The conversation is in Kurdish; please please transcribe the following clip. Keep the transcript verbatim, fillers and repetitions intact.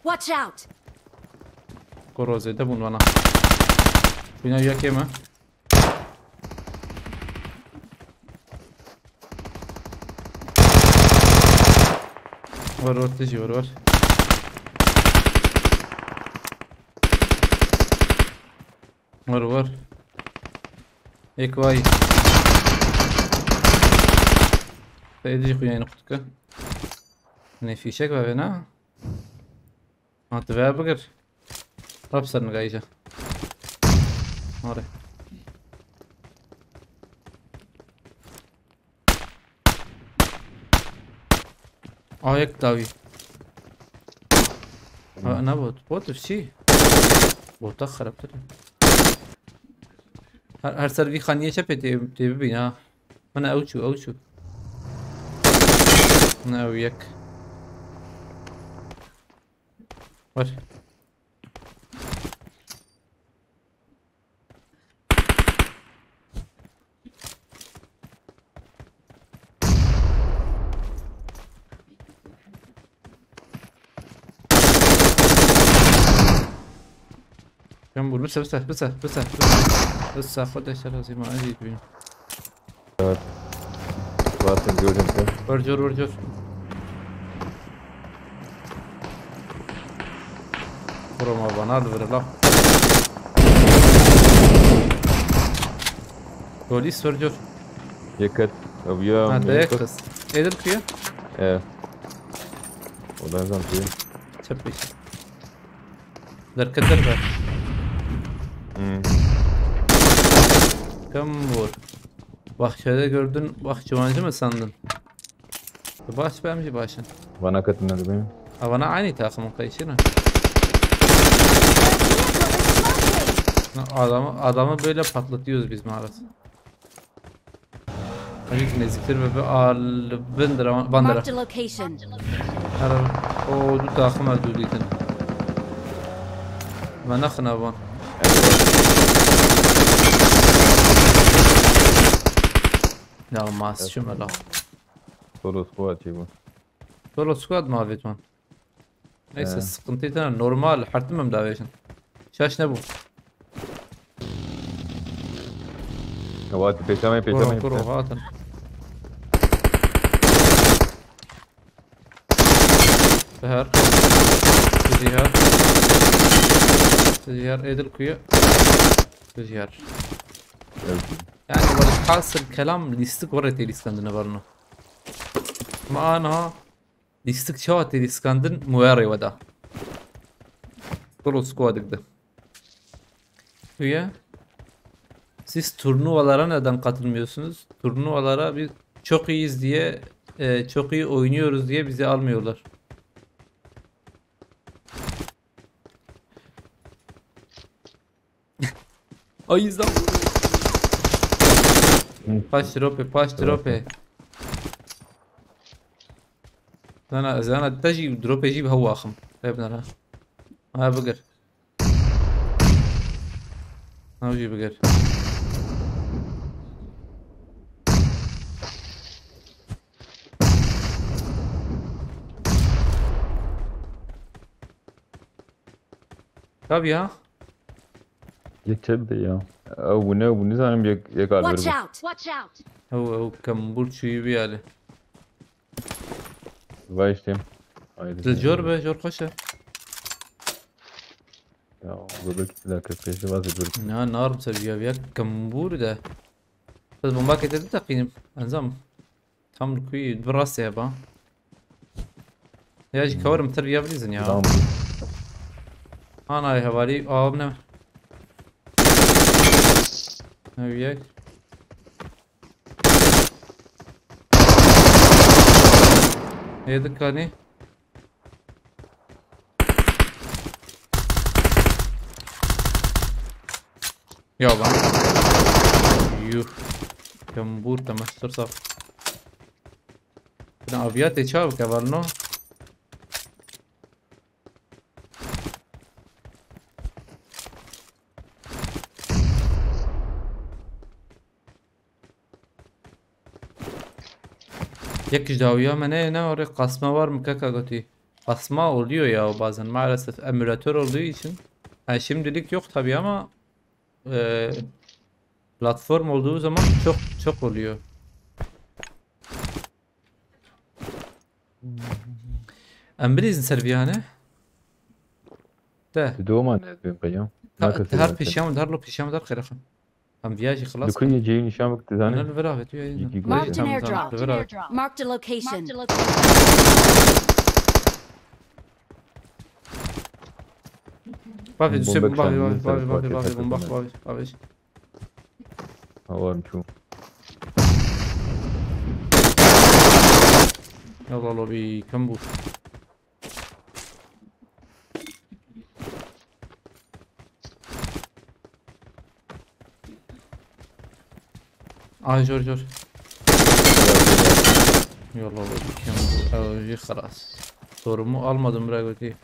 Watch out! Koro zêde bûn vana. Bîna yekê me. Wer wer tijî wer wer. Wer wer. Êk vay. Te êdî jî xuyayî nixwe dike. Nê fîşek veve ne? Ha, tu vê bigir. Rap ser nigayîje. Are. Ayek dawî. Ha, ne bot. Bot çi? Bota xerabtir. Her, her ser vî xaniyê çepê tê, tê bibîn ha. Bana ew çû, ew çû. Ne ew yek. Ver. Can vur, bise, bise, bise, bise, bise. Bise, xwe de ser azî ma, ezî dibînim. Evet. Zaten gördüm ki. Vur cor, vur cor. Vurma bana, al vur la. Polis vur cor. Yeket. Ev ya, Ha, dayak yeket. Kız. Edil kuyu. E. O da zan kuyu. Çöp iş. Derketir be. Hmm. Kam vur. Bahçede gördün, bahçıvancı mı sandın? Baş ben bir başın. Bana katın ne bileyim. Ha, bana aynı takımın kayışına. Adamı, adamı böyle patlatıyoruz biz maalesef. Hadi neziktir ve bir al bin lira, ban lira. Marked a location. Her o du takım el dudîtin. Ve naxina ban. Ya mas şu mela. Solo squad bu. Solo squad mı abi tuan? Neyse, He. Sıkıntı değil, normal, hertim em davêjin. Şaş ne bu? Hadi pêşa me, pêşa Kuro, me, kuro, pêşa. Hatin. Seher. Zihar. Zihar, Edil Kuyu. Zihar. Evet. Yani, velhasıl kelam, lîstik were tê lîskandine varno. Ma anha, lîstik çawa tê lîskandin, muwerê we da. Solo squadik de. Üye. Siz turnuvalara neden katılmıyorsunuz? Turnuvalara biz çok iyiyiz diye, e, çok iyi oynuyoruz diye bizi almıyorlar. Ay, zam. Hı. Paş trope, paş trope. Zana, zana te jî dropê jî bi hew axim. Rê binera. Ha, bigir. Ew jî bigir. Tabii ya. Yek çep de ya. Ew bûne, ew bûne zanim yek, yek al Watch ver bû. Out! Watch out! Ew, ew kembûr çûyî bî alê. Vay işte. Haydi. Di cor be, cor xweş e. Ya, bu belki bir dakika, peşi vazgeç belki. Ya, nar seviye ya, kembûr de. Biz bomba getirdi de kıyım. Enzam. Tam li ku yî, bi rastê heba. Ya jî Hmm. Kawirim tir ya bilîzin ya. Tamam. Anayê hevalî, awim ne? Ew yek. Hê dikanî. Ya lan. Yuh. Kembûr te mestir saf. Bina aviya tê çav ke valno. Yek ji dawiya me ne, ne orê qasma var mı kaka gotî? Kasma oluyor ya bazen maalesef emülatör olduğu için. Ha, şimdilik yok tabii ama e, platform olduğu zaman çok çok oluyor. Em bilîzin ser viyane. De. Tu doma ne bin qeyam? Her pişiyan, her lo pişiyan, her xêrexin. Em viya jî xilas. Dukun ye ceyî nîşan bik tu zanî. Ana li vir avê tu ye. Marked an airdrop. Marked a location. Bavê, bavê, bavê, bavê, bavê, bomba, bavê, bavê. Hawar çû. Yallah lobby, kam bû. Ay, jor, jor. Yallah lobby, kam bû. Ew jî xelas. Sorumu almadım bira gotî.